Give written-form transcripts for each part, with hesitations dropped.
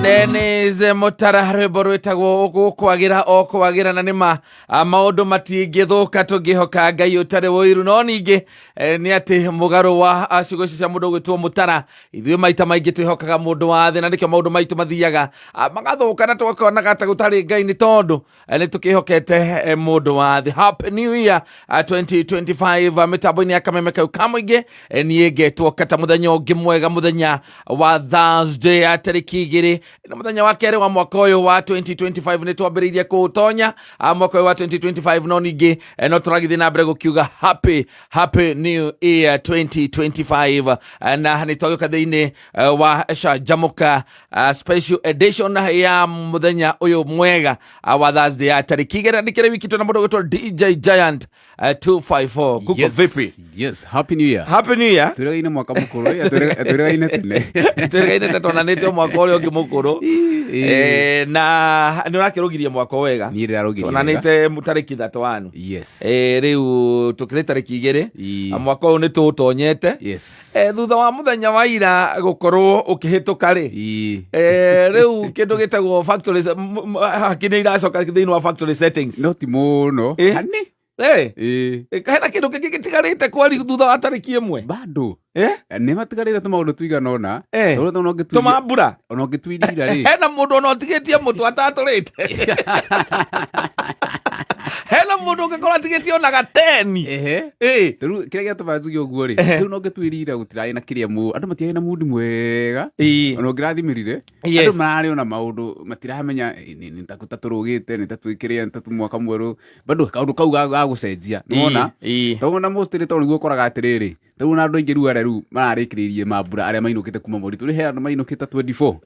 Dennis Mutara, rwĩmbo rwĩtagwo gũkwagĩra o kwagĩra. Na nĩma maũndũ matingĩthũka tũngĩhoka Ngai ũtarĩ ũiru. No ningĩ nĩ atĩ mũgarũ wa ciugo icio cia mũndũ ũgwĩtwo Mũtara, ithuĩ maita maingĩ twĩhokaga mũndũ wa thĩ, na nĩkĩo maũndũ maitũ mathiaga magathũka na tũgakonaga ta gũtarĩ Ngai, nĩ tondũ nĩ tũkĩhokete mũndũ wa thĩ. Happy New Year 2025. Mĩtambo-inĩ ya kameme kau ka mũingĩ, niĩ ngetwo Kata. Mũthenya ũngĩ mwega, mũthenya wa Thursday ya tarĩki 2 na mũthenya wa kerĩ wa mwaka ũyũ wa 2025. Nĩ twambĩrĩirie kũũtonya mwaka ũyũ wa 2025, no ningĩ no tũragĩthiĩ na mbere gũkiuga happy happy New Year 2025. Na nĩ twagĩũka thĩinĩ wa Canjamũka special edition ya mũthenya ũyũ mwega wa Thursday ya tarĩki 2. Ndikĩrĩ wiki twĩna mũndũ ũgwĩtwo DJ Giant 254. Kuko vipi? Yes, happy New Year. Happy New Year. Twĩrĩgaine mwaka mũkũrũ, twĩrĩgaine tene. Twĩrĩgaine te twonanĩte o mwaka ũrĩa ũngĩ mũkũrũ. Na nĩ ũrakĩrũgirie mwaka wega? Niĩ ndĩrarũgirie wega. Twonanĩte tarĩki 31. Rĩu tũkĩrĩ tarĩki 2. Mwaka ũyũ nĩ tũũtonyete. Thutha wa mũthenya wa ira gũkorwo ũkĩhĩtũka rĩ, rĩu kĩndũ gĩtagwo factory hakiri nĩ iracoka thĩinĩ wa factory settings. No ti mũno. Hani? Hena kĩndũ kĩngĩ gĩtigarĩte kwari thutha wa tarĩki 1? Bado. Eh? Nĩ matigarĩte tũmaũndũ tũigana ũna. Tondũ ona ũngĩtuiria- Tũmambura. Ona ũngĩtuirira rĩ. Hena mũndũ ona ũtigĩtie mũtũ atatũrĩte? Hena mũndũ ũngĩkorwo atigĩtie ona gateni? Rĩu kĩrĩa gĩatũma njuge ũguo rĩ, rĩu no ũngĩtuirira gũtirarĩ na kĩrĩa mũ andũ matiarĩ na mundi mwega. Ona ũngĩrathimĩrire andũ mararĩ ona maũndũ matiramenya, nĩ ta ta tũrũgĩte, nĩ ta twĩkĩrĩa, nĩ ta tu mwaka mwerũ, bado kaũndũ kau ga gũcenjia nĩwona. Tondũ na mostly tondũ nĩguo ũkoraga atĩrĩrĩ, rĩu ona andũ aingĩ rĩu arĩa rĩu mararĩkĩrĩirie mambura, arĩa mainũkĩte kuma mweri tũrĩ, he andũ mainũkĩte 24.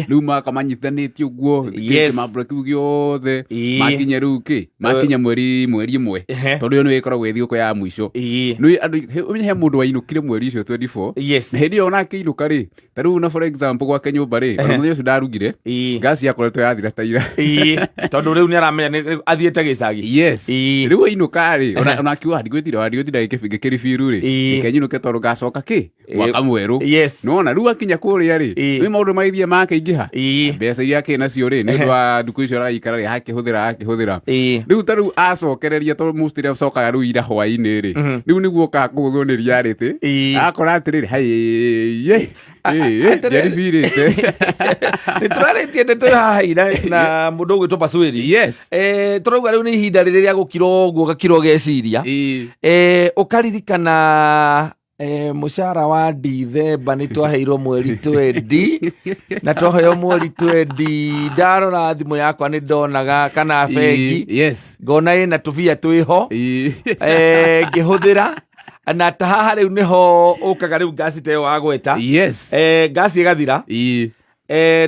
Rĩu makamanyithanĩtie ũguo mambura kĩu gĩothe makinye rĩu kĩ makinye mweri 1. Tondũ ĩyo nĩyo ĩkoragwo ĩ thigũkũ ya mũico. Nĩ andũ ũmenye he mũndũ wainũkire mweri ũcio 24. Na hĩndĩ ĩyo ona akĩinũka rĩ, ta rĩu na for example gwake nyũmba rĩ, ona mũthenya ũcio ndarugire, ngasi yakoretwo yathira ta ira. Tondũ rĩu nĩ aramenya athiĩte gĩcagi. Rĩu ainũka rĩ, ona akiuga ndigwĩtinda ngĩkĩribiru rĩ, reke nyinũke tondũ ngacoka kĩ mwaka mwerũ. Nona rĩu akinya kũrĩa rĩ, rĩu maũndũ magĩthiĩ makĩingĩha, mbeca iria akĩrĩ nacio rĩ, nĩ ũndũ wa ndukũ icio araikara rĩ, akĩhũthĩra akĩhũthĩra. Rĩu ta rĩu acokereria, tondũ mostly acokaga rĩu ira hwaĩ-inĩ rĩ, rĩu nĩguo okaga kũgũthwo nĩ reality. Akora atĩrĩrĩ, haiye, Atĩrĩrĩ. ndiaribirĩte. Nĩ tũrarĩtie ndeto ĩyo haha ira na mũndũ ũgwĩtwo Pasuĩri. Tũrauga rĩu nĩ ihinda rĩrĩ rĩa gũkira ũguo, ũgakira ũgeciria. Ũkaririkana mũcara wa Dithemba nĩ twaheirwo mweri 20, na twaheo mweri 20, ndarora thimũ yakwa nĩ ndonaga kana bengi ngona ĩna tũbia twĩho. Ngĩhũthĩra na ta haha rĩu nĩho ũkaga rĩu ngasi ta ĩyo wagweta. Ngasi ĩgathira.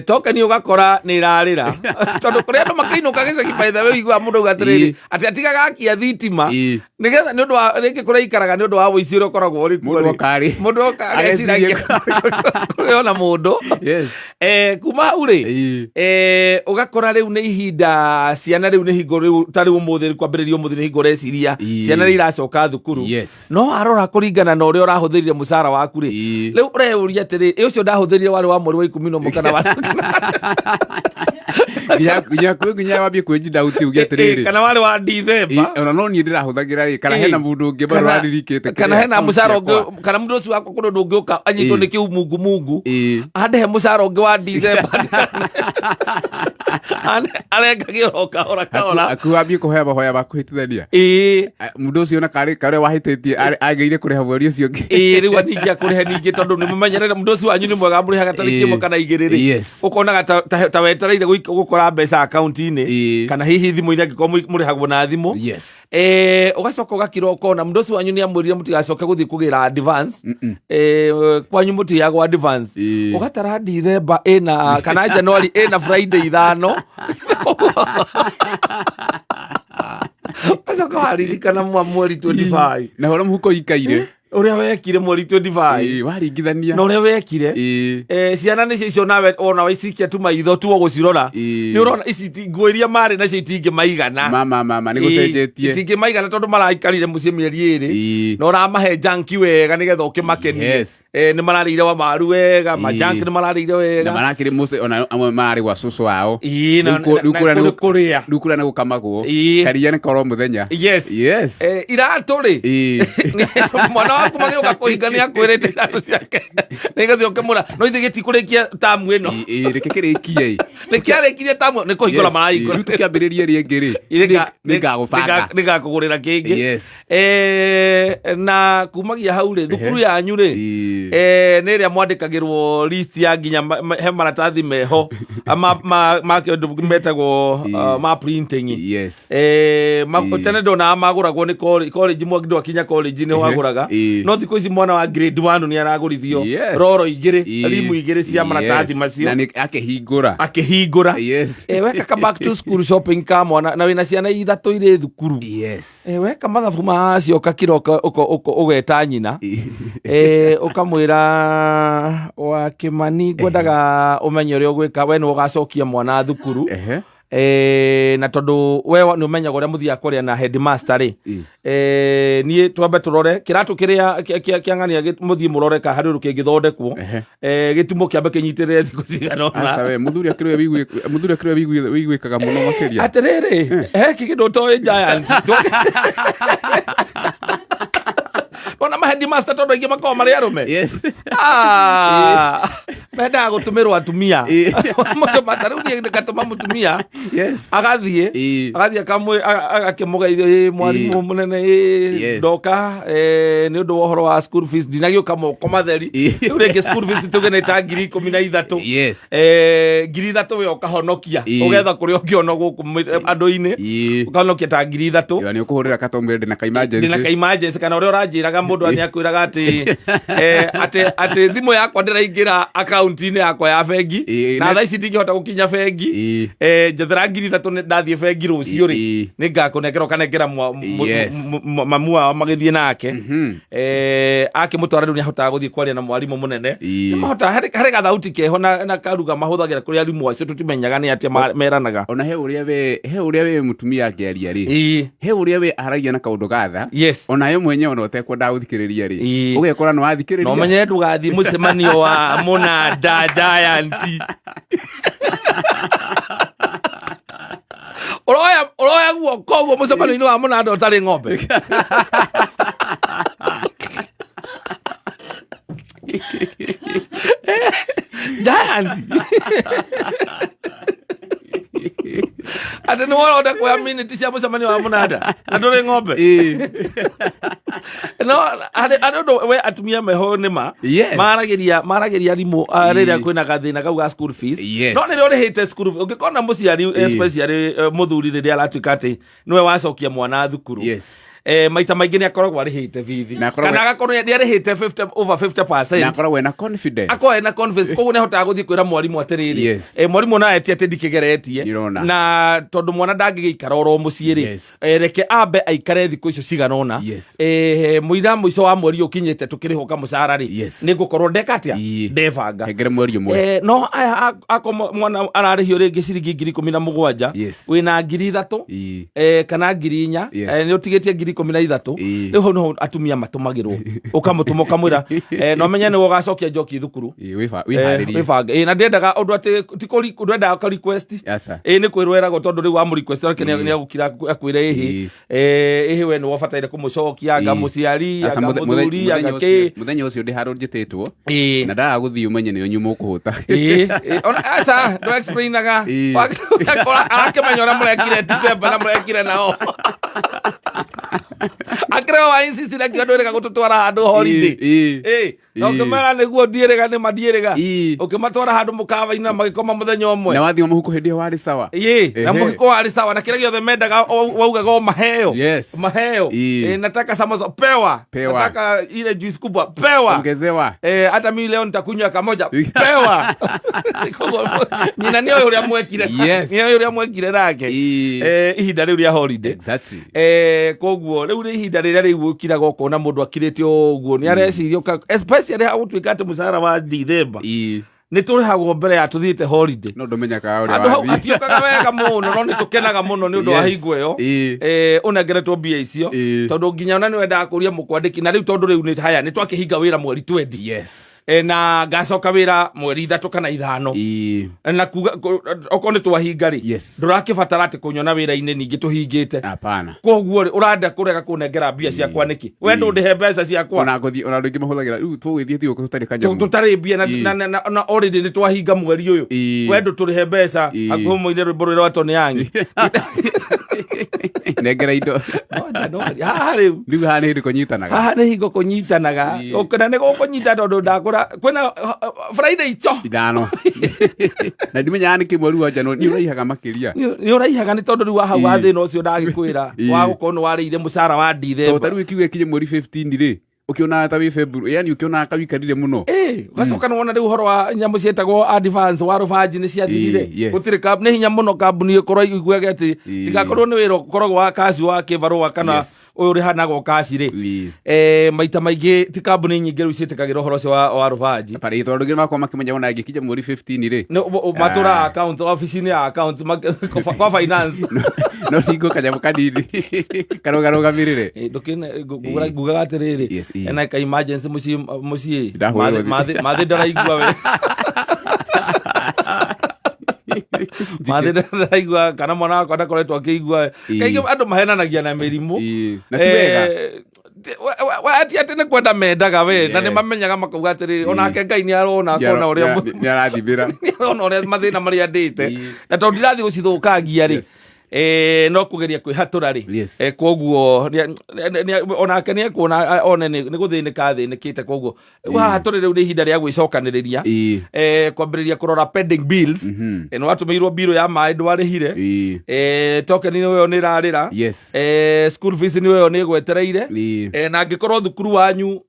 Tokeni ũgakora nĩ ĩrarĩra, tondũ kũrĩ andũ makĩinũka gĩcagi, by the way, ũiguaga mũndũ auga atĩrĩrĩ, atĩ atigaga akia thitima nĩgetha nĩ ũndũ wa rĩngĩ kũrĩa ikaraga, nĩ ũndũ wa ũici ũrĩa ũkoragwo ũrĩ kuo Mũndũ rĩ. oka rĩ. Mũndũ oka ageciragia kũrĩ ona mũndũ. Kuma hau rĩ, ũgakora rĩu nĩ ihinda ciana rĩu nĩ hingo rĩu, ta rĩu ũmũthĩ kwambĩrĩria ũmũthĩ nĩ hingo ũreciria ciana rĩ iracoka thukuru. No warora kũringana na ũrĩa ũrahũthĩrire mũcara waku rĩ, rĩu ũreyũria atĩrĩ, ĩ ũcio ndahũthĩrire warĩ wa mweri wa 11 kana wa Nginya kwĩ nginya wambie kwĩnji dauti uge atĩrĩrĩ, kana warĩ wa Dithemba. Ona no niĩ ndĩrahũthagĩra rĩ, kana hena mũndũ ũngĩ bado waririkĩte kana kĩrĩa hena account mũcara ciakwa. ũngĩ, kana mũndũ ũcio wakwa kũrĩ ũndũ ũngĩũka anyitwo nĩ kĩu mungu mungu andehe mũcara ũngĩ wa Dithemba arengage oro kahora kahora. Aku wambie kũhoya mahoya ma kũhĩtithania. Mũndũ ũcio ona karĩ karĩa wahĩtĩtie agĩrĩire kũrĩha mweri ũcio ũngĩ. Rĩu ningĩ akũrĩhe ningĩ, tondũ nĩ mũmenyerere mũndũ ũcio wanyu nĩ mwega, mũrĩhaga tarĩki 1 kana 2 rĩ, ũkonaga ta wetereire gũkora mbeca akaunti-inĩ kana hihi thimũ-inĩ angĩkorwo mũrĩhagwo na thimũ. Ũgacoka ũgakira ũkona mũndũ ũcio wanyu nĩ amwĩrire mũtigacoke gũthiĩ kũgĩra advance. Kwanyu mũtiagwo advance. Ũgatara Dithemba ĩna kana Januari ĩna Friday 5, ũgacoka waririkana mwa mweri 25. Na hora mũhuko ikaire. Ũrĩa wekire mweri 25 Waringithania na ũrĩa wekire. Ciana nĩcio icio, nawe ona waicikia tu maitho tu ũgũcirora, nĩ ũrona ici nguo iria marĩ nacio itingĩmaigana. Mama mama, nĩ gũcenjetie. Itingĩmaigana tondũ maraikarire mũciĩ mĩeri 2 na ũramahe janki wega nĩgetha ũkĩmakenie. Nĩ mararĩire wa maru wega, majanki nĩ mararĩire Na wega. Marakĩrĩ mũciĩ, ona amwe mararĩ gwa cũcũ wao. Na Rĩu rĩu na kũrĩa kũrĩ kũrĩa. Rĩu kũrĩa nĩ gũkamagwo. Karia nĩ koro mũthenya. Yes. Iratũ rĩ, mwana waku magĩũka kũhinga nĩ akwĩrĩte iratũ ciake nĩgetha ũkĩmũra no ithe gĩtikũrĩkia tamu ĩno. Reke kĩrĩkie. Nĩ kĩarĩkirie tamu nĩ kũhingũra marahingũra. Rĩu tũkĩambĩrĩrie rĩngĩ rĩ, nĩ ngagũbanga. Nĩngakũgũrĩra kĩngĩ. Na kumagia hau rĩ, thukuru yanyu rĩ, nĩ ĩrĩa mwandĩkagĩrwo list ya nginya he maratathi meho ma kĩndũ metagwo ma printing. Tene ndonaga magũragwo nĩ college, mũndũ akinya college nĩ wagũraga. No thikũ ici mwana wa grade 1 nĩ aragũrithio roro igĩrĩ, rimu igĩrĩ cia maratathi macio. Na nĩ akĩhingũra. Akĩhingũra. Weka ka back to school shopping ka mwana na wĩna ciana ithatũ irĩ thukuru. Weka mathabu macio ũkakira ũgeta nyina, ũkamwĩra wa Kĩmani, ngwendaga ũmenye ũrĩa ũgwĩka, we nĩ ũgacokia mwana thukuru. Na tondũ we nĩ ũmenyaga ũrĩa mũthiaga kwaria na headmaster rĩ, niĩ twambe tũrore kĩratũ kĩrĩa kĩa ng'ania, mũthiĩ mũrore ka harĩ ũndũ kĩngĩthondekwo. Gĩtumo kĩambe kĩnyitĩrĩre thikũ cigana ũna. Aca we, mũthuri akĩrĩ we mũthuri akĩrĩ we wĩiguĩkaga mũno makĩria. Atĩrĩrĩ, he kĩndũ ũtoĩ, giant ona ma headmaster tondũ aingĩ makoragwo marĩ arũme. Ah, mendaga gũtũmĩrwo atumia. Mũtũma ta rĩu niĩ ngatũma mũtumia agathiĩ agathiĩ agakĩmũgeithia, "Ĩ, mwarimũ mũnene, ĩ, ndoka nĩ ũndũ wa ũhoro wa school fees, ndinagĩũka moko matheri." Rĩu rĩngĩ school fees tuge nĩ ta 13,000. 3,000 we ũkahonokia, ũgetha kũrĩa ũngĩona gũkũ andũ-inĩ, ũkahonokia ta 3,000. Ĩyo nĩ ũkũhũrĩra katomwĩre ndĩna ka emergency. Ndĩna ka emergency, kana ũrĩa ũranjĩraga mũndũ nĩ akwĩraga atĩ atĩ thimũ yakwa ndĩraingĩra akaunti-inĩ yakwa ya bengi na thaa ici ndingĩhota gũkinya bengi. Njethera 3,000 ndathiĩ bengi rũciũ rĩ, nĩ ngakũnengera, ũkanengera mamu wao magĩthiĩ nake. Akĩmũtwara rĩu nĩ ahotaga gũthiĩ kwaria na mwarimũ mũnene. Nĩ mahotaga harĩ gathauti keho na karuga mahũthagĩra kũrĩ arimũ acio, tũtimenyaga nĩ atĩa meranaga. Ona he ũrĩa we mũtumia angĩaria rĩ, he ũrĩa we aragia na kaũndũ gatha, onawe mwenyewe ona ũtekwendaga gũthikĩrĩria rĩ, ũgekora nĩ wathikĩrĩria. Na ũmenye ndũgathiĩ mũcemanio wa mũnanda, giant, ũroya guoko ũguo mũcemanio-inĩ wa mũnanda ũtarĩ ng'ombe. Giant, atĩ nĩ woronda kuoya miniti cia mũcemanio wa mũnanda na ndũrĩ ng'ombe. No harĩ ũndũ we atumia meho nĩ ma maragĩria arimũ rĩrĩa kwĩna gathĩna kau ga school fees. No rĩrĩa ũrĩhĩte school fees, ũngĩkona mũciari, especially mũthuri, rĩrĩa aratuĩka atĩ nĩwe wacokia mwana thukuru, maita maingĩ nĩ akoragwo arĩhĩte bithi Na akoragwo- kana agakorwo nĩ arĩhĩte 50 over 50%. Na akoragwo ena confidence. Akorwo ena confidence, koguo nĩ ahotaga gũthiĩ kwĩra mwarimũ atĩrĩrĩ, mwarimũ na etie atĩ ndikĩgeretie Nĩũrona. na tondũ mwana ndangĩgĩikara oro mũciĩ rĩ, reke ambe aikare thikũ icio cigana ũna. Mũira mũico wa mweri ũkinyĩte tũkĩrĩhwo kamũcara rĩ, nĩ ngũkorwo ndeka atĩa, ndebanga. Hengere mweri ũmwe. No aya ako mwana ararĩhio rĩngĩ ciringi 17,000, wĩna 3,000 kana 4,000, nĩ ũtigĩtie 13,000. Rĩu hau nĩho atumia matũmagĩrwo, ũkamũtũma ũkamwĩra, no menye nĩwe ũgacokia njoki thukuru. Wĩharĩrie. Wĩbange. Na ndĩendaga ũndũ atĩ ti ndwendaga ka request. Aca. Nĩ kwĩrwo eragwo, tondũ rĩu wamũ request nake nĩ agũkira akwĩre ĩhĩ, ĩhĩ, we nĩwe ũbataire kũmũcokia, anga mũciari, Aca, anga mũthuri, mũthenya anga ũcio kĩ. Mũthenya ũcio ndĩ handũ njĩtĩtwo na ndaga gũthiĩ, ũmenye nĩ ũnyuma ũkũhũta. Ona aca ndũ explainaga. Arakĩmenya ũrĩa mũrekire December na mũrekire nao akĩreo wa insist na kiuga ndwĩrĩga gũtũtwara handũ holiday. Na ũkĩmera nĩguo ndiĩrĩga, nĩ ma ndiĩrĩga. Ũkĩmatwara handũ mũkawa-inĩ na magĩkoma mũthenya ũmwe. Na wathiĩ mũhuko hĩndĩ ĩyo warĩ sawa. Na mũhiko warĩ sawa na kĩrĩa gĩothe mendaga waugaga o maheo. Maheo. Nataka samosa, pewa. Pewa. Nataka ile juice kubwa, pewa. Ongezewa. Hata mimi leo nitakunywa kamoja, pewa. Koguo nyina nĩ oĩ ũrĩa mwekire. Nĩ oĩ ũrĩa mwekire nake. Ihinda rĩu rĩa holiday. Koguo rĩu nĩ ihinda rĩrĩa Rĩu ũkiraga ũkona mũndũ akirĩte ũguo nĩ areciria especially ha gũtuĩka atĩ mũcara wa Dithemba nĩ tũrĩhagwo mbere ya tũthiĩte holiday. No ndũmenya kana ũrĩa Handũ hau wathiĩ. hatiũkaga wega mũno, no nĩ tũkenaga mũno nĩ ũndũ wa hingo ĩyo ũnengeretwo mbia icio, tondũ nginya ona nĩ wendaga kũria mũkwandĩki na rĩu, tondũ rĩu nĩ haya nĩ twakĩhinga wĩra mweri 20 na ngacoka wĩra mweri 3 kana 5 na kuga okorwo nĩ twahinga rĩ, ndũrakĩbatara atĩ kũnyona wĩra-inĩ ningĩ tũhingĩte. Hapana. Koguo rĩ, ũrenda kũrega kũnengera mbia ciakwa nĩkĩ? We ndũndĩhe mbeca ciakwa. Ona ngũthiĩ, ona andũ aingĩ mahũthagĩra rĩu tũgĩthiĩ tigũkũ tũtarĩ kanyamũ. Tũtarĩ mbia na already nĩ twahinga mweri ũyũ. We ndũtũrĩhe mbeca. Hakuhĩ mũine rwĩmbo rũrĩa rwa Tony Young. Nengera indo. No, January. Haha rĩu. Rĩu haha nĩ hĩndĩ kũnyitanaga. Haha nĩ hingo kũnyitanaga. Na nĩ gũkũnyita tondũ ndakũra kwĩna Friday ico 5 na ndimenyaga nĩkĩ mweri wa January nĩ ũraihaga makĩria. Nĩ ũraihaga nĩ tondũ rĩu wa hau wa thĩna ũcio ndagĩkwĩra wa gũkorwo nĩ warĩire mũcara wa Tondũ Dithemba. ta rĩu ĩkiuga ĩkinye mweri 15 rĩ, ũkĩonaga ta wĩ February, yani ũkĩonaga kawikarire mũno. Ũgacoka nĩ wona rĩu ũhoro wa nyamũ ciĩtagwo advance wa rũbanji nĩ ciathirire. Gũtirĩ nĩ hinya mũno kambuni ĩkorwo iguage atĩ tigakorwo nĩ wĩra ũkoragwo wa kaci wa kĩbarũa kana ũyũ ũrĩhanagwo kaci rĩ. Maita maingĩ ti kambuni nyingĩ rĩu ciĩtĩkagĩra ũhoro ũcio wa rũbanji. Parĩ tondũ angĩ makorwo makĩmenya ona ĩngĩkinya mweri 15 rĩ, Nĩ matũraga account ofici-inĩ ya account kwa finance. No hingo kanyamũ kanini karũgarũgamĩrĩre. Ndũkĩne ngugaga atĩrĩrĩ, ena ka emergency mũciĩ mũciĩ. Ndahũrĩrwo. Mathĩ ndaraigua we, mathĩ ndaraigua kana mwana wakwa ndakoretwo akĩigua. Kaingĩ andũ mahenanagia na mĩrimũ. Na ti wega. Ti atĩ nĩ kwenda mendaga we, na nĩ mamenyaga makauga atĩrĩrĩ, onake Ngai nĩ arona akona ũrĩa Nĩ arathimĩra. Nĩ arona ũrĩa mathĩna marĩa ndĩte, na tondũ ndirathiĩ gũcithũkangia rĩ, no kũgeria kwĩhatũra rĩ. Koguo onake nĩ ekuona one nĩ gũthĩnĩka athĩnĩkĩte. Koguo rĩu haha tũrĩ rĩu nĩ ihinda rĩa gwĩcokanĩrĩria, kwambĩrĩria kũrora pending bills. Nĩ watũmĩirwo mbirũ ya maĩ ndwarĩhire. Token nĩ ĩyo nĩ ĩrarĩra. School fees nĩ ĩyo nĩ ĩgwetereire. Na angĩkorwo thukuru wanyu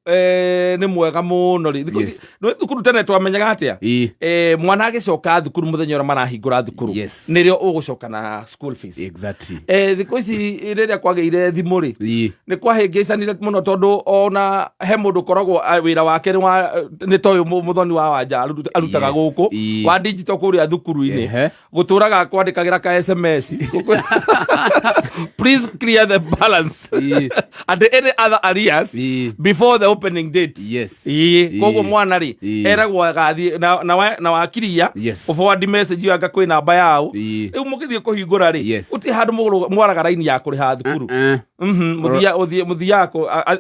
nĩ mwega mũno rĩ, thikũ ici nĩ thukuru tene twamenyaga atĩa? Mwana agĩcoka thukuru mũthenya ũrĩa marahingũra thukuru nĩrĩo ũgũcoka na school fees. Thikũ ici rĩrĩa kwagĩire thimũ rĩ, nĩ kwahĩngĩcanire mũno tondũ ona he mũndũ ũkoragwo wĩra wake nĩ ta ũyũ mũthoni wa Wanja arutaga gũkũ wa digital kũrĩa thukuru-inĩ, gũtũraga kwandĩkagĩra ka SMS, "Please clear the balance and any other arrears before the opening date." Koguo mwana rĩ, eragwo agathiĩ na wakiria ũforward message ĩyo anga kwĩ namba yao. Rĩu mũgĩthiĩ kũhingũra rĩ, gũtirĩ handũ mwaraga raini ya kũrĩha thukuru. Mũthiaga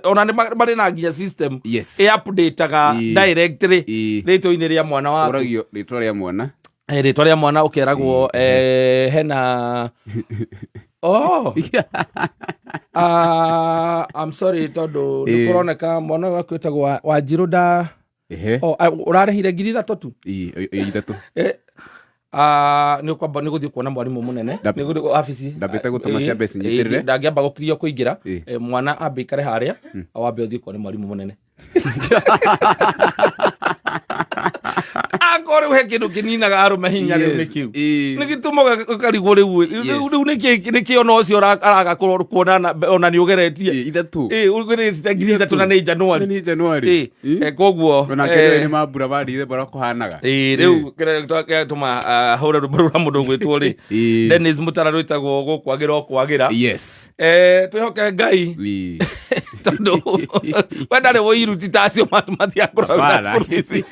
ona nĩ marĩ na nginya system ĩ updateaga directly rĩtwa-inĩ rĩa mwana waku. Ũragio rĩtwa rĩa mwana. Rĩtwa rĩa mwana ũkeragwo hena, oh, I'm sorry, tondũ nĩ kũroneka mwana ũyũ waku wĩtagwo Wanjirũ nda oh, ũrarĩhire 3,000 tu. 3. Nĩ ũkwamba nĩ gũthiĩ kuona mwarimũ mũnene. Nĩ gũthiĩ wabici. Ndambĩte gũtũma ciambe cinyitĩrĩre. Ndangĩamba gũkirio kũingĩra. Mwana ambe ikare harĩa, wambe ũthiĩ kuona mwarimũ mũnene. Akorwo rĩu he kĩndũ kĩninaga arũme hinya rĩu nĩ kĩu. Nĩ gĩtũmaga ũkarigwo rĩu rĩu nĩkĩ ona ũcio araga kuona ona nĩ ũgeretie. 3. Ũgeretie 3,000 na nĩ January. Nĩ January. Koguo Ona kĩrĩa nĩ mambura ma Dithemba ũrĩa kũhanaga. Rĩu kĩrĩa gĩatũma hũre rwĩmbo rũu rwa mũndũ ũgwĩtwo rĩ, Dennis Mutara, rwĩtagwo gũkwagĩra o kwagĩra. Twĩhoke Ngai tondũ we ndarĩ ũiru ti ta acio mathiaga kũrora Hapana. school fees.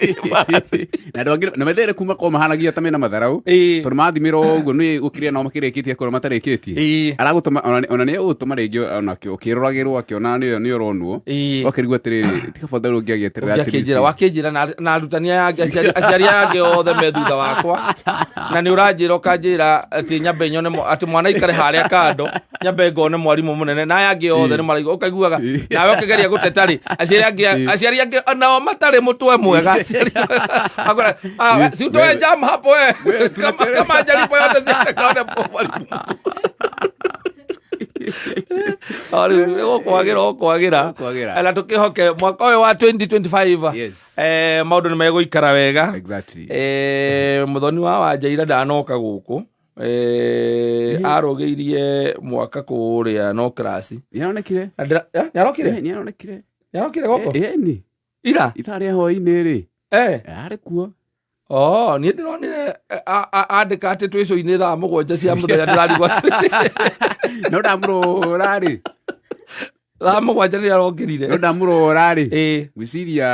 Na andũ angĩ na methere kuma ko mahanagia ta mena matharau tondũ mathimĩrwo ũguo nĩ gũkĩrĩa nao makĩrĩkĩtie akorwo matarĩkĩtie. Aragũtũma ona nĩ egũtũma rĩngĩ ona ũkĩroragĩrwo akĩona nĩ ũronwo ũkĩrigwo atĩrĩrĩ, tiga botha rĩu ũngĩagĩeterera. Ũngĩakĩnjĩra wakĩnjĩra na arutani aya angĩ, aciari aya angĩ othe me thutha wakwa, na nĩ ũranjĩra ũkanjĩra atĩ nyambe nyone atĩ mwana ikare harĩa kando nyambe ngone mwarimũ mũnene na aya angĩ othe nĩ maraigua ũkaiguaga nawe ũkĩgeria gũteta rĩ, aciari angĩ nao matarĩ mũtwe mwega, aciari akwĩra, "Ah, si utoe jam hapo we." Wewe, Kama jaribu yote siakaone mwalimu mkuu. O rĩu nĩ gũkwagĩra ũkwagĩra. Gũkwagĩra. Na tũkĩhoke mwaka ũyũ wa 2025 maũndũ nĩ megũikara wega. Mũthoni wa Wanjaira ndanoka gũkũ. Arũgĩirie mwaka kũrĩa no class. Nĩaronekire. Na nĩarokire. Nĩaronekire. Nĩarokire gũkũ. Ĩni. Ira. Ithaa rĩa hwaĩ-inĩ rĩ, arĩ kuo. Oh, niĩ ndĩronire andĩka atĩ twĩ cũinĩ thaa 7 cia mũthenya, ndĩrarigwo atĩrĩrĩ. No ndamũrora rĩ. Thaa 7 rĩrĩa arokĩrire. No ndamũrora rĩ, ngwĩciria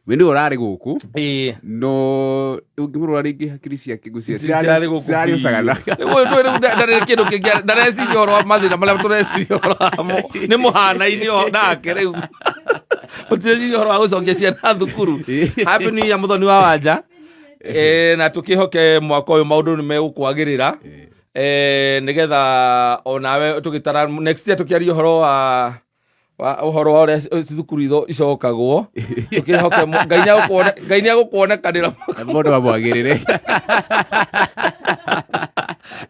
we nĩwe ũrarĩ gũkũ, no ũngĩmũrora rĩngĩ hakiri ciake ngwĩciria Cirarĩ gũkũ cirarĩ biũ. ũcagana. Rĩu rĩu ndarĩ kĩndũ kĩngĩ, ndareciria ũhoro wa mathĩna marĩa tũreciria ũhoro wamo, nĩ mũhanaine o nake. Rĩu mũtireciria ũhoro wa gũcokia ciana thukuru. Happy New Year, Mũthoni wa Wanja. Na tũkĩhoke mwaka ũyũ maũndũ nĩ megũkwagĩrĩra, nĩgetha onawe tũgĩtara next year tũkĩaria ũhoro wa ũhoro wa ũrĩa thukuru icokagwo, tũkĩhoke Ngai nĩegũkuonekanĩra. Mũndũ amwagĩrĩre.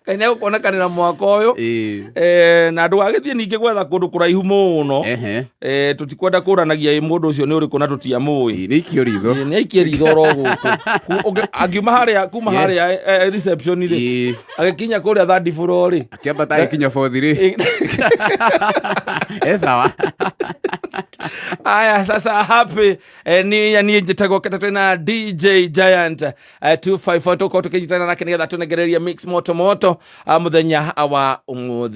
Ngai nĩegũkuonekanĩra mwaka ũyũ. Na ndũgagĩthiĩ ningĩ gwetha kũndũ kũraihu mũno. Tũtikwenda kũranagia ĩ mũndũ ũcio nĩ ũrĩkũ na tũtiamũĩ. Nĩ ikio ritho. Nĩ aikie ritho oro gũkũ. Angiuma harĩa kuma harĩa reception rĩ, agĩkinya kũrĩa third floor rĩ, Akĩambata agĩkinya fourth rĩ, e sawa. Aya, sasa happy ni niĩ njĩtagwo Keta, twĩna DJ Giant 254, tũkorwo tũkĩnyitana nake nĩgetha tũnengererie mix moto moto mũthenya wa ũmũthĩ.